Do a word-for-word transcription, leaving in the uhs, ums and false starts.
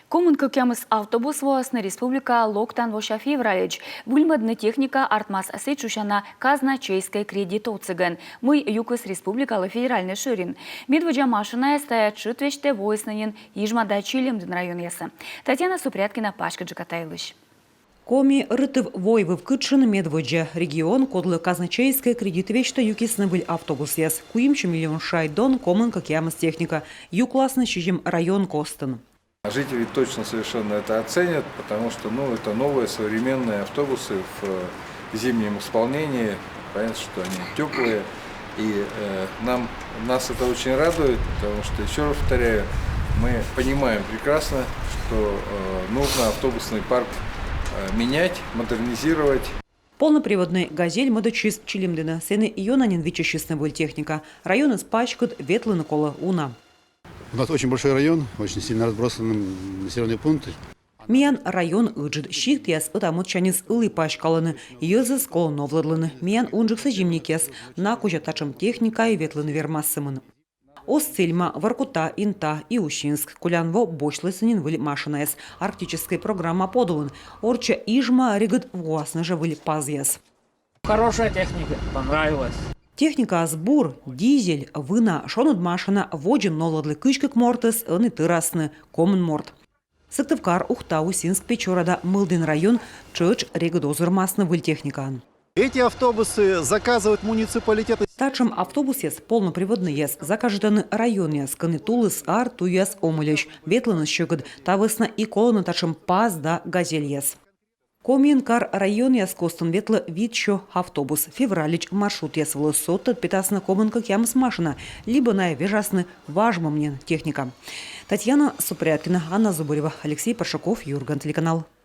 Комын кӧкъямыс автобус воасны республикаӧ локтан вося февральысь. Выльмӧдны техника артмас сідз шусяна казначейскӧй кредит отсӧгӧн, мый юкис республикалы федеральнӧй шӧрин. Медводдза машинаяс тайӧ тшӧт весьтӧ воисны нин Ижма да Чилимдін районъясӧ. Татьяна Супряткина паськыдджыка та йылысь. Коми Рытыв-Войвыв кытшын медводдза регион, кодлы казначейскӧй кредит весьтӧ юкисны выль автобусъяс. Куимсё миллион шайт дон комын кӧкъямыс техника. Юкласны сизим район костын. Жители точно совершенно это оценят, потому что, ну, это новые современные автобусы в, э, зимнем исполнении. Понятно, что они теплые. И, э, нам, нас это очень радует, потому что, еще раз повторяю, мы понимаем прекрасно, что, э, нужно автобусный парк, э, менять, модернизировать. Полноприводнӧй «Газель» мӧдӧдчис Чилимдінӧ. Сэні ёна нин виччысисны выль техника. Районыс паськыд, ветлыны колӧ уна. У нас очень большой район, очень сильно разбросан населенный пункт. Миян район ыджыд, сиктъяс ӧта-мӧдсяньыс ылі паськалӧны, йӧзӧс колӧ новлӧдлыны. Миян унджыксӧ зимникъяс, на кузя татшӧм техникаӧ ветлыны вермас сӧмын. Оз-Цильма, Воркута, Инта и Усинск. Колян во босьтлісны нин выль машинаяс арктическӧй программа подулын. Орчча Ижмаӧ регыд воасны жӧ выль ПАЗъяс. Хорошая техника, понравилась. Техникаыс бур, дизель, вына, шоныд машина, водзын новлӧдлӧ кызь кык мортӧс, ӧні тӧрасны комын морт. Сыктывкар, Ухта, Усинск, Печора да Мылдін район тшӧтш регыд озырмасны выль техникаӧн. Эти автобусы заказывают муниципалитеты. Татшӧм автобусъяс полноприводнӧйяс закажитӧны районъяс, кӧні тулыс-ар туйяс омӧльӧсь, ветлӧмыс сьӧкыд. Та вӧсна и колӧны татшӧм ПАЗ да «Газельяс». Комиын кар-районъяс костын ветлӧ витсё автобус. Февральысь маршрутъяс вылӧ содтӧд петасны комын кӧкъямыс машина, либӧ найӧ вежасны важмӧм нин техника. Татьяна Супряткина, Анна Зубарева, Алексей Паршаков, «Юрган» телеканал.